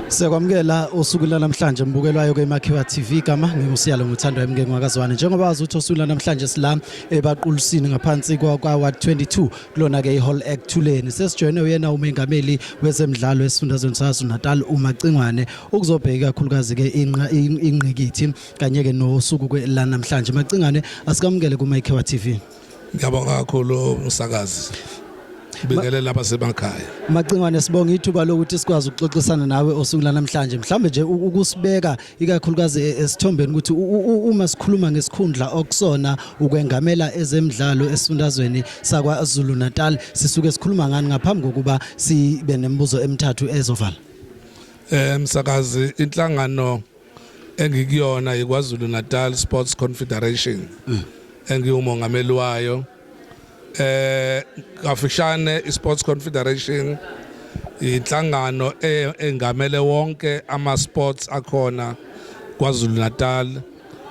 Siyakwamukela usuku lanamhlanje mbukelwayo kweMakhiwa TV. Igama nginguSiyalo Nguthandwa Emngeni wakaZwane. Njengoba wazi ukuthi usuku lanamhlanje sila eBaqulusini ngaphansi kwa Ward 22 kulona ke iHall Ekuthuleni. Sesijoyine uyena umengameli wezemidlalo esifundazweni saKwaZulu-Natal uMacingwane ukuzobheka kakhulukazi ke ingqikithi kanye ke nosuku kwelanamhlanje. Macingwane, asikamukele kuMakhiwa TV. Ngiyabonga kakhulu, umsakazi. Bingelela abasemakhaya. Macingwane, sibonga ithuba lokuthi sikwazi ukuxoxisana nawe osuku lanamhlanje. Mhlambe nje ukusibeka ikakhulukazi esithombeni ukuthi uma sikhuluma ngesikhundla okusona ukwengamela ezemidlalo esifundazweni sakwaZulu Natal, sisuke sikhuluma ngani, ngaphambi kokuba sibe nemibuzo emithathu ezovala? Msakazi, inhlangano engikuyona iKwaZulu Natal Sports Confederation engiwumongameli wayo. Kafishane, iSports Confederation inhlangano engamele wonke ama sports akhona KwaZulu Natal.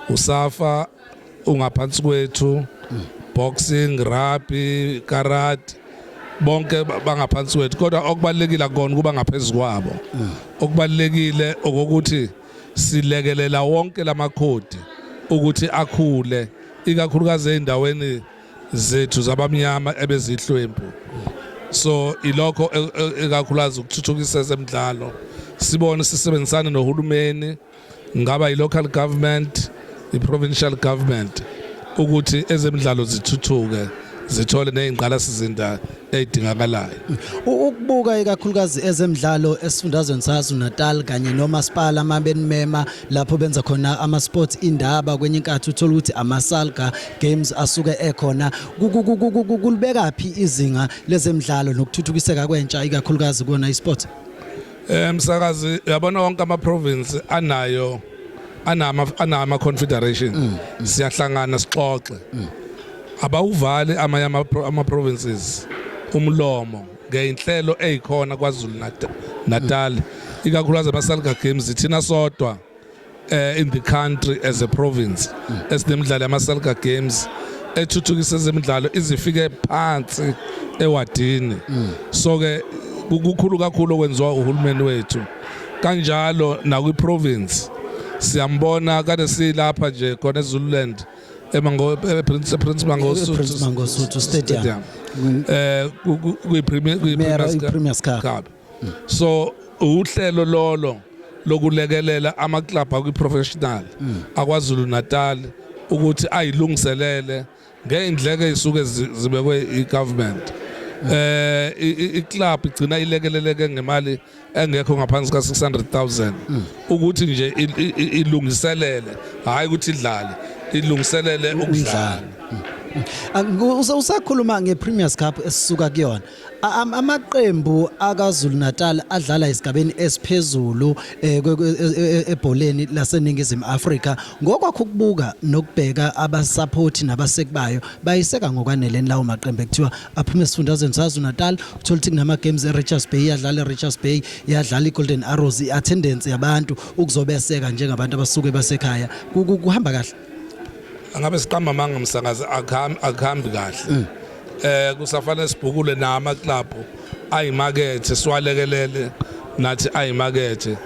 USAFA ungaphansi kwethu, boxing, rugby, karate, bonke bangaphansi kwethu, kodwa okubalekile akona kuba ngaphezulu kwabo. Okubalekile okokuthi silekelela wonke lamakhodi ukuthi akhule, ikakhulukazi ezindaweni zethu zabamnyama ebezihlwempu. So ilokho ikakhulukazi ukuthuthukisa ezemidlalo, sibone sisebenzisana nohulumeni, ngaba i-local government, i-provincial government, ukuthi ezemidlalo zithuthuke, zithole nezingqalasizinda ey'dingakalayo. Ukubuka ikakhulukazi ezemidlalo esifundazweni saKwaZulu Natal kanye nomasipala mabenimema lapho benza khona ama sports indaba, kwenye inkathi uthola ukuthi ama Salga Games asuke ekhona, kulibeka phi izinga lezemidlalo nokuthuthukiseka kwentsha, ikakhulukazi kuona isport? Msakazi, uyabona wonke ama province anayo anama confederation, siyahlangana sixoxe. Abawuvali amanye ama provinces umlomo ngeinhlelo ezikhona KwaZulu Natal, ikakhulukazi ama Salga Games. Thina sodwa in the country as a province esinemidlalo yama Salga Games ethuthukisa ezemidlalo izifike phansi ewadini. So ke kukhulu kakhulu okwenziwa uhulumeni wethu, kanjalo nakwi province siyambona. Kade silapha nje khona eZululand, eMango Prince Mangosuthu. Prince Mangosuthu Stadium. Kwi Premier kwi Premier's Cup. Cup. So uhlelo lolo lokulekelela ama club akwi professional akwaZulu Natal ukuthi ayilungiselele ngeindleke ezisuke zibekwe igovernment. I-club igcina ilekeleleke ngemali engekho ngaphansi ka 600,000 ukuthi nje ilungiselele, hayi ukuthi idlale, ilungiselele ukudlala. Usakhuluma nge-Premier's Cup esisuka kuyona, amaqembu akaZulu Natal adlala esigabeni esiphezulu ebholeni laseNingizimu Afrika, ngokwakho ukubuka nokubheka abasaphothi nabaseki bayo, bayiseka ngokwaneleni lawo maqembu ekuthiwa aphuma esifundazweni saKwaZulu Natal? Uthola ukuthi kunama games eRichards Bay, iyadlala eRichards Bay, iyadlala iGolden Arrows, i-attendance yabantu ukuzobeseka njengabantu abasuke basekhaya kuhamba kahle? Angabe siqamba amanga, msakazi, akuhambi kahle. Kusafanele sibhukule nama club ayimakethe, siwalekelele nathi ayimakethe.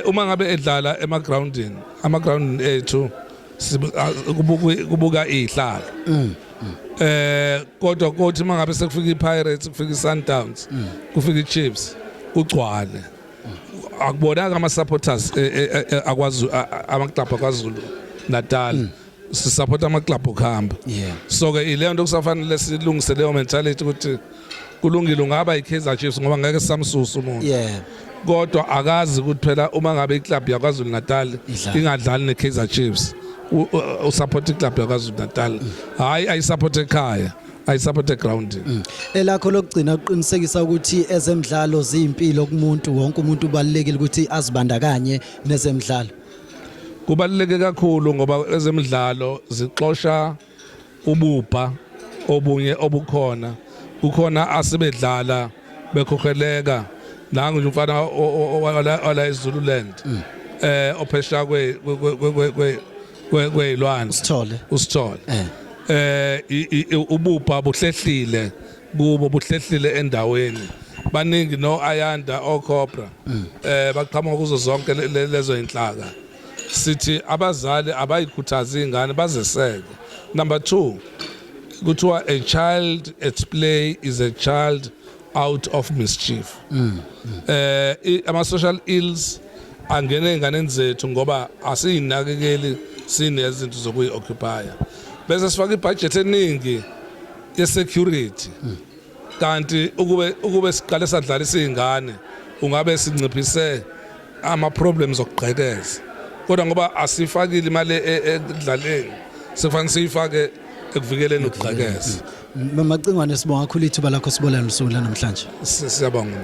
Uma ngabe edlala ema groundini, ama ground ethu kubuka izihlalo. Kodwa kothi mangabe sekufika iPirates, kufika iSundowns, kufika iChiefs, kugcwale. Akubonaka ama supporters akwazi ama club akwaZulu Natal. Sisupport ama club okuhamba. So ke ileyo nto kusafanele silungise leyo mentality ukuthi kulungile ungaba iKaizer Chiefs ngoba ngeke samsusa umuntu. Kodwa akazi ukuthi phela uma ngabe iclub yakwaZulu Natal Idlala. ingadlali neKaizer Chiefs, usupport iclub yakwaZulu Natal, hayi ayisupport ekhaya, ayisupport egroundini. Elakho lokugcina, ukuqinisekisa ukuthi ezemidlalo ziyimpilo kumuntu wonke umuntu, ubalulekile ukuthi azibandakanye nezemidlalo. Kubaluleke kakhulu ngoba ezemidlalo zixosha ububha obunye obukhona. Kukhona asebedlala bekhokheleka, nangu nje umfana wala eZululand ophesha kwe kwe kwe kwe kwezilwandle. Usithole. Usithole. Ububha buhlehlile kubo, buhlehlile endaweni. Baningi no Ayanda oCobra, baqhamuka kuzo zonke lezo inhlaka. Sithi abazali abayikhuthaza izingane, bazeseke. Number 2, kuthiwa a child at play is a child out of mischief. Ama social ills angena einganeni zethu ngoba asiyinakekeli, sinezinto zokuyi-occupy, bese sifaka ibudget eningi ye-security, kanti ukube siqale sadlalisa izingane ungabe sinciphise ama problems okugqekeza. Kodwa ngoba asifakile imali ekudlaleni, sekufanele siyifake ekuvikeleni ukugqekeza. Macingwane, sibonga kakhulu ithuba lakho, sibolana usuku lanamhlanje. Siyabonga.